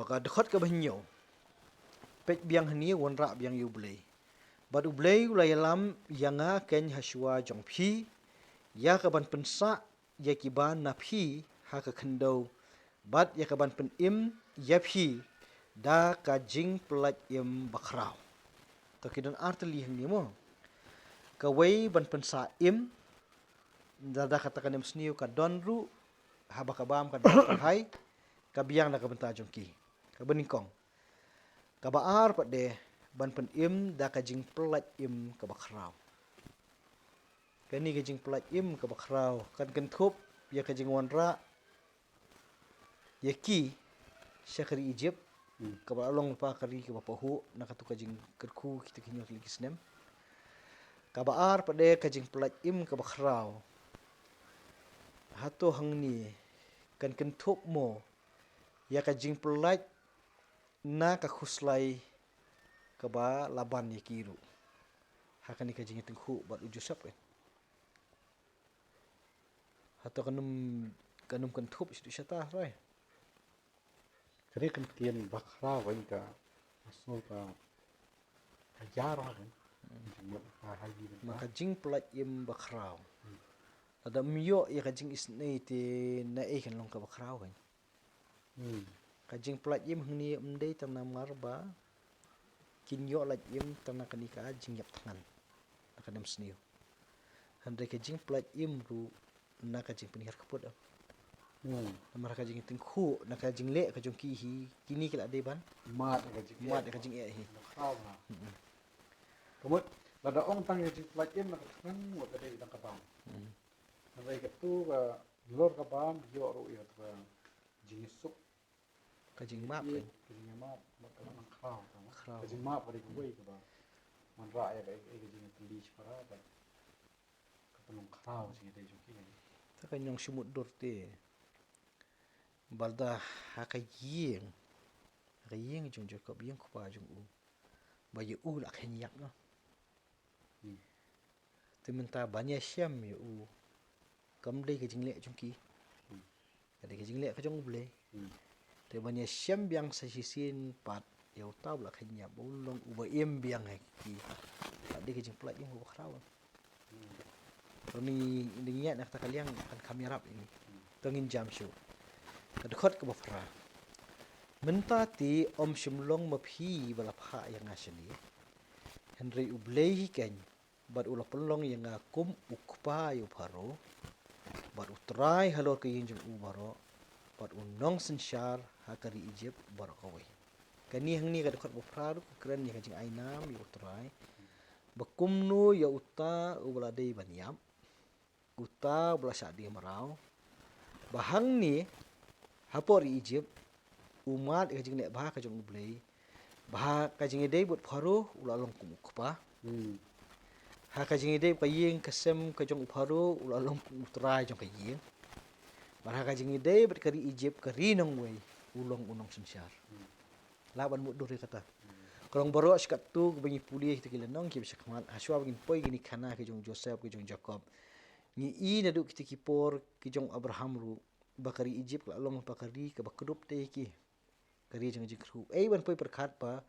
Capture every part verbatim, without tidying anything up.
Ka dkhot kaba hynñiew. Peit biang hangne, wanrah biang ïa U Blei. Bad U Blei u la ïalam ïa nga keiñ ha shuwa jong phi, ïa kaban pynsah ïa kiba na phi ha ka khyndew, bad ïa kaban pynim ïa phi da ka jingpyllait im bakhraw. To, ki don ar tylli hangne mo. Kawei ban pynsah im, da, da kata ka nemsniew ka don ruh, haba ka bam ka don ka hai, ka biang na ka bynta jong ki. Kaba nyngkong. Kaba ar pat de, ban pynim da ka jingpyllait im kaba khraw. Kane ka jingpyllait im kaba khraw kan kynthup ïa ka jingwanrah ïa ki sha ka ri Egypt, Hmm. kaba la long lypa ka ri kaba pahuh na katu ka jingkyrkhu kita ki hynñiew tylli ki snem. Kaba ar pat de ka jingpyllait im kaba khraw. Hato hangne kan kynthup mo ïa ka jingpyllait na ka khuslai kaba la ban ïa ki ruh ha kane ka jingïatyngkhuh bad u Joseph, eh? Hato kan ym, kan ym kynthup shuh shata, right? Ka dei ka ktien bakhraw, kan ka asnur ka, ka jar, kan. Jingmut ka hai ni, kan. Ma ka jingpyllait im bakhraw. Hmm. Lada ym ïoh ïa ka jingisynei te naei kan long ka bakhraw, kan. Hmm. Ka jingpyllait im hangne ym dei tang namar ba kin ïoh lait im tang na kane ka jingïap thngan, na ka nemsniew. Hynrei ka jingpyllait im ruh na ka jingpynhiar kput, eh. Hmm. Namar ka jingtyngkhuh, na ka jingleh ka jong ki hi, kine ki la dei ban mad ka jingeh. Mad ka jingeh hi. Bakhraw na. Hmm. Ka mut, lada ong tang ïa jingpyllait im na ka thngan, wat ka dei tang ka bam. Hmm. Hynrei katu ka lor ka bam, ïoh ruh ïa ka jingïasuk. Ka jingmap, eh, kan. Ka jingmap, map ka long khraw, ka map. Khraw. Ka jingmap ka dei kawei kaba wanrah ïa ka, ïa ka jingïatylli shipara, ka, ka pynlong khraw jingïadei jong ki, kan. Ta ka ñiong shu mutdur te. Balda ha ka ïing, ha ka ïing jong Jakob, ïing u kpa jong u, ba ïa u la kheiñ ïap, no. Hmm. Te mynta ban ïashem ïa u kam dei ka jingleh jong ki. Hmm. Ka dei ka jingleh ka jong U Blei. Hmm. Te ban ïashem biang sa shisien pat ïa uta u la kheiñ ïap, ba u long uba im biang ha ki. Ka dei ka jingpyllait im kaba khraw. Hmm. To ngin, ngin ïaid na kata ka liang kan kham ïarap ïa ngi. Hmm. To ngin jam shuh. Ka dkhot kaba phra. Mynta te ym shym long ma phi ba la phah ïa nga shane, hynrei U Blei hi keiñ, bad u la pynlong ïa nga kum u kpa ïa u Pharaoh, bad u trai halor ka ïing jong u baroh, bad u nongsynshar ha ka ri Ijipt baroh kawei. Kane hangne ka dkhot ba phra ruh ka kren ïa ka jingainam ïa u Trai, ba kumno ïa uta uba la dei ban ïap, uta uba la shah die mraw, ba hangne hapoh ri Ijipt u mad ïa ka jingleh bha ka jong U Blei, ba ha ka jingïadei bad Pharaoh u la long kum u kpa. Hmm. Ha ka jingïadei bad ka ïing ka sem ka jong u Pharaoh u la long kum u trai jong ka ïing. Bad ha ka jingïadei bad ka ri Ijipt, ka ri nongwei, u long u nongsynshar. Hmm. Lah ban mutdur ïa kata. Hmm. Ka long baroh shi katto kaba ngi pule kita ki lynnong kiba shakhmat, ha shuwa ba ngin poi kine ki khana ki jong u Joseph, ki jong u Jakob, ngi i naduh kita ki por ki jong u Abraham ruh, ba ka ri Ijipt ka la long lypa ka ri kaba kdup te ïa ki. Ka ri jong ka jingkyrkhu. Ei ban poi pyrkhat ba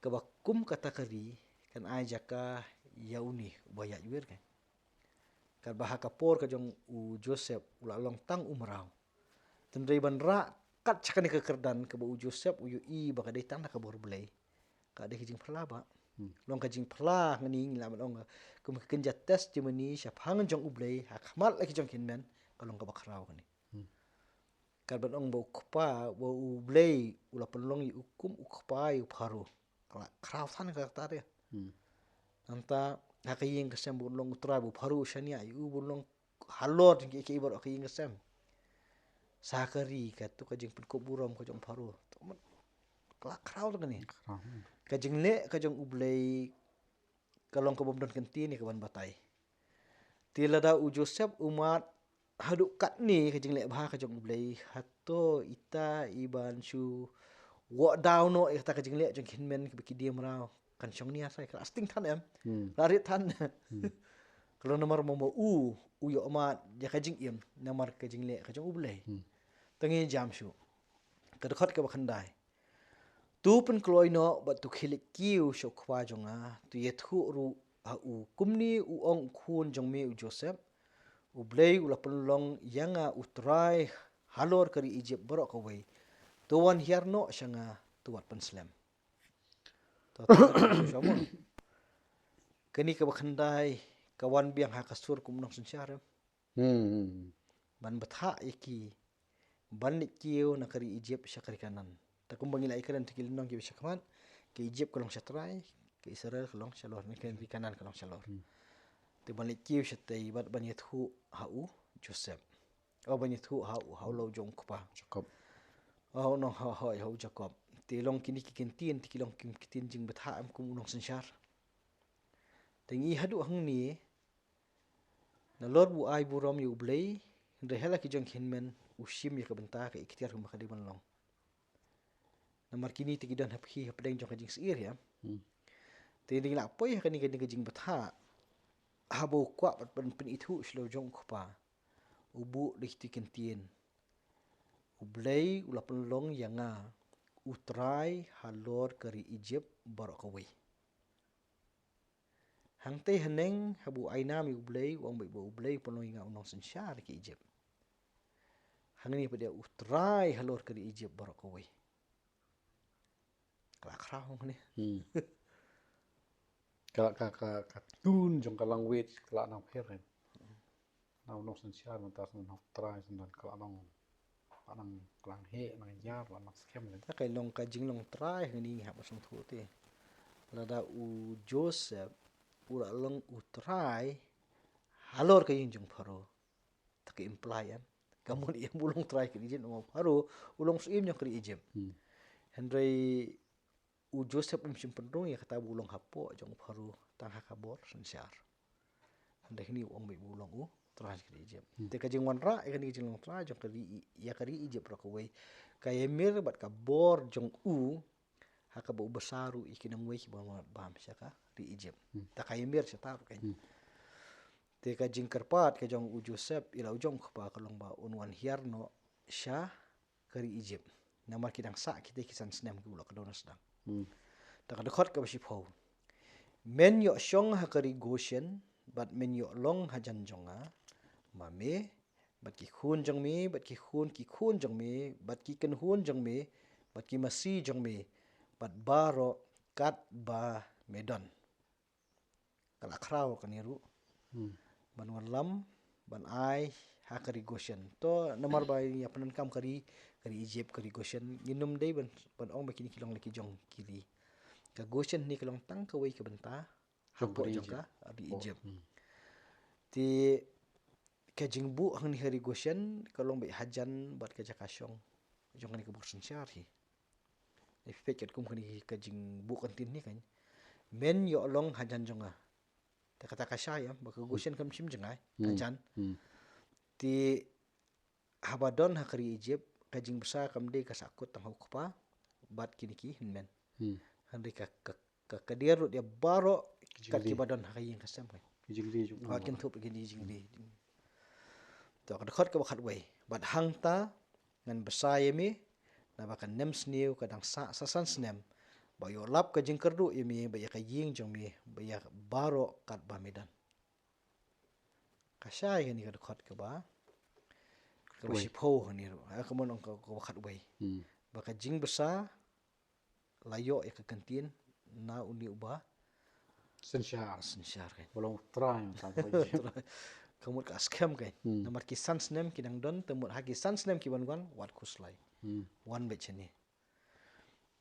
kaba kum kata ka ri kan ai jaka ïa une uba ïaid wir, kan. Katba ha ka por ka jong u Joseph u la long tang u mraw. Te hynrei ban rah kat sha kane ka kyrdan kaba u Joseph u ïohi ba ka dei tang da ka bor Blei, ka dei ka jingphla ba. Hmm. Long ka jingphla hangne ngi lah ban ong kum ka kynja testimony shaphang jong U Blei ha khmat la ki jong ki hynmen, ka long kaba khraw kane. Hmm. Kat ban ong ba u kpa, ba U Blei u la pynlong ïa u kum u kpa ïa u Pharaoh. Ka la khraw than kata de. Hmm. Nangta ha ka ïing ka sem ba u long u trai, ba u Pharaoh u shaniah ïa u, ba u long halor jong kiei kiei baroh ha ka ïing ka sem. Sa ha ka ri, kato ka jingpynkup burom ka jong u Pharaoh, to man, ka la khraw tang kane. Khraw, hmm. Ka jingleh ka jong U Blei ka long ka bym don kyntien ïa kaban batai. Te lada u Joseph u mad haduh katne ka jingleh bha ka jong U Blei, hato ita i ban shu wad down noh ïa kata ka jingleh jong ki hynmen kiba ki die mraw, kan shong nia sa, ka la sting than em. Hmm. La rit than. Hmm. Ka long namar ma u, u ïoh mad ïa ka jingim namar ka jingleh ka jong U Blei. Hmm. To ngin jam shuh. Ka dkhot kaba khyndai. To pynkloi noh bad to khie leit kiew sha u kpa jong nga, to ïathuh ruh ha u, kumne u ong u khun jong me u Joseph, U Blei u la pynlong ïa nga u trai halor ka ri Egypt baroh kawei. To wan hiar noh sha nga, to wat pynslem. To, to, to, to, to, to, Kane kaba khyndai ka wan biang ha ka sur kum u nongsynshar, em. Hmm. Ban bthah ïa ki ban leit kiew na ka ri Egypt sha ka ri Kanaan. Te kumba ngi la ïa kren ha ki lynnong kiba shakhmat, ka Egypt ka long sha trai, ka Israel ka long shalor, ne ka ri Kanaan ka long shalor. Hmm. Te ban leit kiew shatei bad ban ïathuh ha u Joseph. Oh, ban ïathuh ha u, ha u lok jong u kpa. Jakob. Oh, nong, ha, ha, ha u Jakob. Te long kine ki ktien, te ki long ki ktien jingbthah, em, kum u nongsynshar. Te ngi haduh hangne, nalor ba u ai burom ïa U Blei, hynrei ha la ki jong ki hynmen u shim ïa ka bynta ka iktiar kumba ka dei ban long. Namar kine te ki don ha phi hapdeng jong ka jingsyier, em. Hmm. Te ngi la poi ha kane, kane ka jingbthah, haba u kwah ban pynithuh sha u lok jong u kpa, u buh da ki ktien. U Blei u la pynlong ïa nga u trai halor ka ri Egypt baroh kawei. Hangtei haneng haba u ai nam ïa U Blei, u ong beit ba U Blei u pynlong ïa nga u nongsynshar ka Egypt. Hangne pat u trai halor ka ri Egypt baroh kawei. Ka la khraw hangne. Hmm. Ka, ka, ka, ka tun jong ka language ka la nang pher, em. Na u nongsynshar mynta sa u trai sa, ka la nang, ka la nang, ka la nang heh, nang ïar, la nang skhem, em. Te ka long ka jinglong trai hangne ngi hap sngewthuh te. Lada u Joseph u la long u trai halor ka ïing jong Pharaoh, te ka imply, em, ka mut ïa u long trai ka ri Egypt, namar Pharaoh u long u syiem jong ka ri Egypt. Hmm. Hynrei u Joseph um shym pynrung ïa kata ba u long hapoh jong u Pharaoh tang ha ka bor synshar. Hynrei hangne u ong beit ba u long u trai ka ri Egypt. Hmm. Te ka jingwanrah ïa kane ka jinglong trai jong ka ri, ïa ka ri Egypt baroh kawei, ka ïamir bad ka bor jong u, ha kaba u bsa ruh ïa ki nongwei kiba wan bam sha ka ri Egypt. Hmm. Te ka ïamir shata ruh kein. Hmm. Te ka jingkyrpad ka jong u Joseph ïa la u jong u kpa ka long ba un wan hiar noh sha ka ri Egypt. Namar ki dang sah kitei ki san snem kiba u la kdew na sdang. Hmm. Te ka dkhot kaba shiphew. Men ïoh shong ha ka ri Goshen, bad men ïoh long hajan jong nga, ma me, bad ki khun jong me, bad ki khun ki khun jong me, bad ki kynhun jong me, bad ki masi jong me, bad baroh katba me don. Ka la khraw kane ruh. Hmm. Ban wallam, ban ai ha ka ri Goshen. To namar ba ïa pyndonkam ka ri, ka ri Egypt, ka ri Goshen, ngin ym dei ban, ban ong ba kine ki long la ki jong ki ri. Ka Goshen hangne ka long tang kawei ka bynta hapoh jong ka ri Egypt. Hmm. Te ka jingbuh hangne ha ri Goshen ka long beit hajan bad ka jaka shong jong kane ka bor synshar hi. Phi peit katkum kane ka jingbuh ka ktien hi kein. Men ïoh long hajan jong nga. Te kata ka shai, em, ba ka Goshen kam shym jngai, hmm, hajan. Hmm. Te haba don ha ka ri Egypt, ka jingbsa kam dei ka sahkut tang ha u kpa bad kine ki hynmen. Hmm. Hynrei ka, ka, ka, ka dei ruh ïa baroh kat kiba don ha ka ïing ka sem kein. Ki jingri jong u. Ha, kynthup ki jingri. To ka dkhot kaba khatwei. Bad hangta ngan bsa ïa me, naba ka nemsniew ka dang sah sa san snem, ba ïoh lap ka jingkyrduh ïa me, bad ïa ka ïing jong me, bad ïa baroh katba me don. Ka shai kane ka dkhot kaba, kaba shiphew kane ruh. Ha, ka mon ong ka, kaba khatwei. Hmm. Ba ka jingbsa la ïoh ïa ka ktien na une uba synshar. Synshar kein. Ba long trai, trai. Ka mut ka skhem kein. Hmm. Namar ki san snem ki dang don, te mut ha ki san snem ki ban wan, wat khuslai. Hmm. Wan beit shane.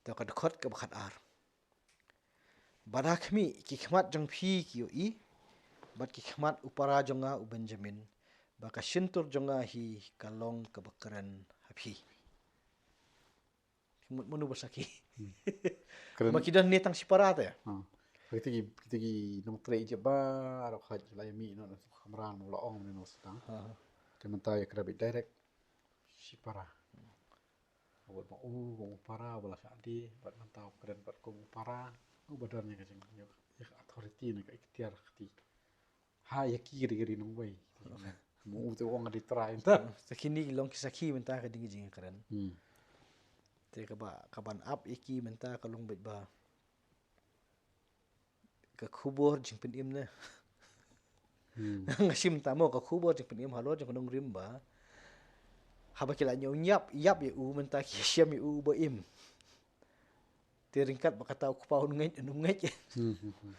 Te ka dkhot kaba khatar. Bad ha khmih, ki khmat jong phi ki ïohi, bad ki khmat u para jong nga u Benjamin, ba ka shyntur jong nga hi ka long kaba kren ha phi. Mut mano ba sakhi. Hmm. Kren. Ma ki don ne tang shipara te. Ha. Kita ki, kita ki nongtrei Egypt baroh khat la ïa mih noh na khamran, la ong ne noh sdang. Ha, ha. Te mynta ïa kren beit direct shipara. Bad ma u, ma u para ba la shah die, bad mynta u kren bad kum u para. U ba don ïa ka jing, ïa ka authority ne ka iktiar kti. Ha, ïa ki ri, ri nongwei. Mo u te ong ri trai ta. Te kine ki long ki sakhi mynta ka ding jingkren. Hmm. Te kaba, kaban ap ïa ki mynta ka long beit ba ka khubor jingpynim ne. Hmm. Nga shim tamo ka khubor jingpynim halor jong ka nongrim ba haba ki la ñiew ñiap ïap ïa u mynta ki shem ïa u ba im. Te ryngkat ba kata u kpa un ngeit un ngeit. Hmm, hmm, hmm.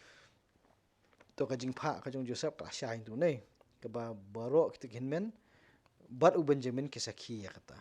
To ka jingphah ka jong Joseph ka la shai tu ne. Kaba baroh kita ki hynmen bad u Benjamin ki sakhi ïa kata.